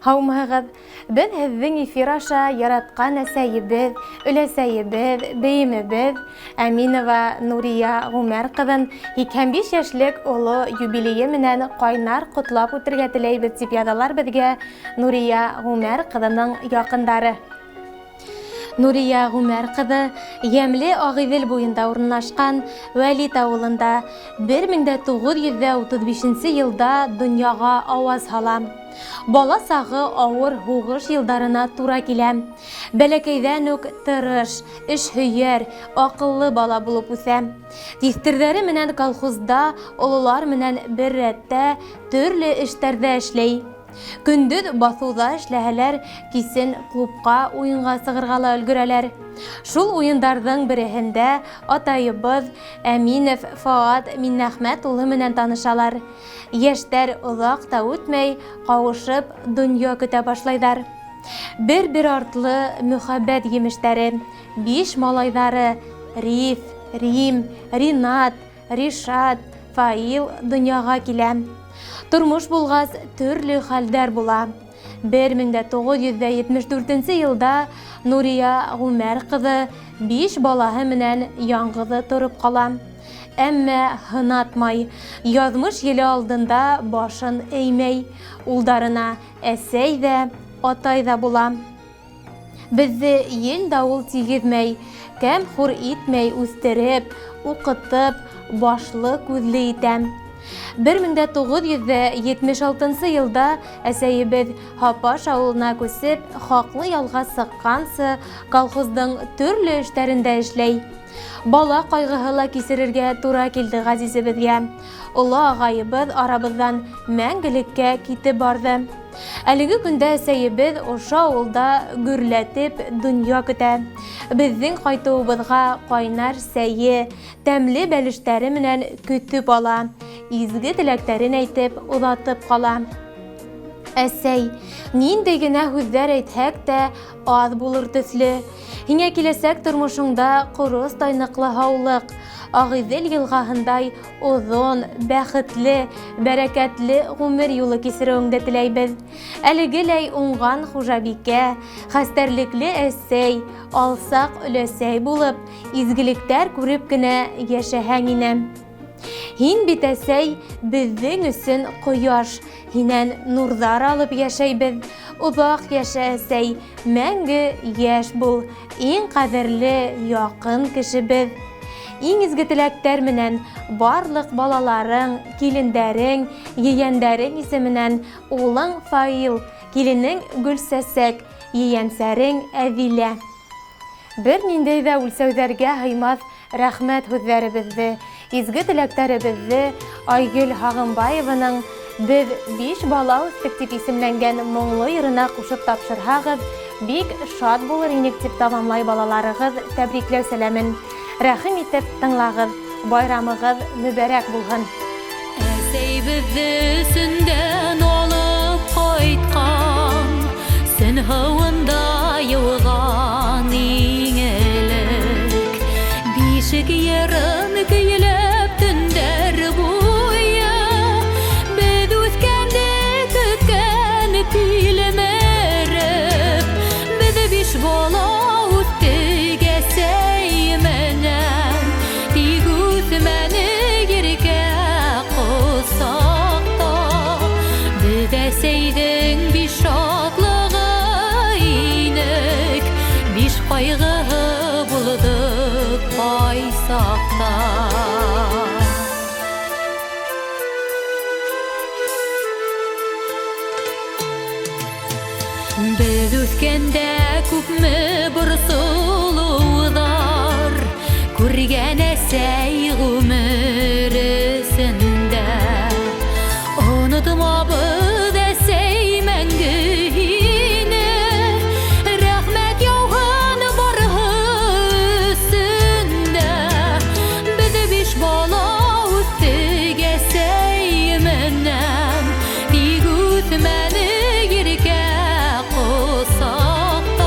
Һаумыһығыҙ! Беҙ һеҙҙең эфир аша яратҡан әсәйебеҙ, өләсәйебеҙ, бейемебеҙ Әминова Нурия Ғүмәр ҡыҙын 85 йәшлек оло юбилейы менән ҡайнар ҡотлап үтергә теләйбеҙ, тип яҙалар беҙгә Нурия Ғүмәр ҡыҙының яҡындары. Нурия Ғүмәр ҡыҙы йәмле Ағиҙел буйында урынлашҡан Вәлит ауылында 1935 йылда донъяға ауаз һала. Бала сағы ауыр һуғыш йылдарына тура килә. Бәләкәйҙән үк тырыш, эшһөйәр, аҡыллы бала булып үҫә. Тиҫтерҙәре менән колхозда ололар менән бер рәттә төрлө эштәрҙә эшләй. Көндөҙ баҫыуҙа эшләһәләр, кисен клубҡа уйынға сығырға ла өлгөрәләр. Шул уйындарҙың береһендә атайыбыҙ Әминев Фоат Миннәхмәт улы менән танышалар. Йәштәр оҙаҡ та үтмәй, ҡауышып, донъя көтә башлайҙар. Бер-бер артлы мөхәббәт емештәре, биш малайҙары Риф, Рим, Ринат, Ришат, Фаил дөньяға килә. Тормош булғас, төрлө хәлдәр була. 1974 йылда Нурия Ғүмәр ҡыҙы биш балаһы менән яңғыҙы тороп ҡала. Әммә һынатмай, язмыш еле алдында башын эймәй, улдарына әсәй ҙә, атай ҙа була. Беҙҙе ел-дауыл тигеҙмәй, кәм-хур итмәй үҫтереп, уҡытып, башлы-күҙле итә. 1976 йылда әсәйебеҙ Һапаш ауылына күсеп, хаҡлы ялға сыҡҡансы колхоздың төрлө эштәрендә эшләй. Бала ҡайғыһы ла кисерергә тура килде ғәзизебеҙгә. Оло ағайыбыҙ арабыҙҙан мәңгелеккә китеп барҙы. Әлеге көндә әсәйебеҙ ошо ауылда гөрләтеп донъя көтә. Беҙҙең ҡайтыуыбыҙға ҡайнар сәйе, тәмле бәлештәре менән көтөп ала, изге теләктәрен әйтеп оҙатып ҡала. Әсәй, ниндәй генә һүҙҙәр әйтһәк тә, аҙ булыр төҫлө. Һиңә киләсәк тормошоңда ҡорос тайныҡлы һаулыҡ, Ағиҙел йылғаһындай оҙон, бәхетле, бәрәкәтле ғүмер юлы кисереүеңде теләйбеҙ. Әлегеләй уңған хужабикә, хәстәрлекле әсәй, алсаҡ өләсәй булып, изгелектәр күреп кенә йәшәһәң ине. Һин бит, әсәй, беҙҙең өсөн ҡояш, һинән нурҙар алып йәшәйбеҙ. Оҙаҡ йәшә, әсәй, мәңге йәш бул, иң ҡәҙерле, яҡын кешебеҙ. Иң изге теләктәр менән барлыҡ балаларың, килендәрең, ейәндәрең исеменән улың Фаил, киленең Гөлсәсәк, ейәнсәрең Әҙилә. Бер ниндәй ҙә үлсәүҙәргә һыймаҫ рәхмәт һүҙҙәребеҙҙе, изге теләктәребеҙҙе Айгөл Һағымбаеваның Беҙ биш бала үҫтек дип исемләнгән моңло йырына ҡушып тапшырһағыҙ, бик шат булыр инек, дип тамамлай балаларығыҙ тәбрикләү сәләмен. Рәхим итеп тыңлағыҙ, байрамығыҙ мөбәрәк булһын! Әсәй беҙҙе Сөндән алып ҡайтҡан, Сөн һыуында йыуған иң элек. Бишек йырын көйләп төндәр буйы, Беҙ үҫкәнде көткән тилмереп. Беҙ биш бала үҫтек әсәй менән, Тик үҫмәне иркә ҡосаҡта. Беҙ әсәйҙең биш шатлығы инек, Биш ҡайғыһы булдыҡ ҡай саҡта. Беҙ үҫкәндә күпме борсолоуҙар Күргән әсәй ғүмер эсендә. Онотмабыҙ, әсәй, мәңге һине, Рәхмәт яуһын барыһы өсөн дә. Беҙ биш бала үҫтек әсәй менән, Тик үҫмәне иркә ҡосаҡта.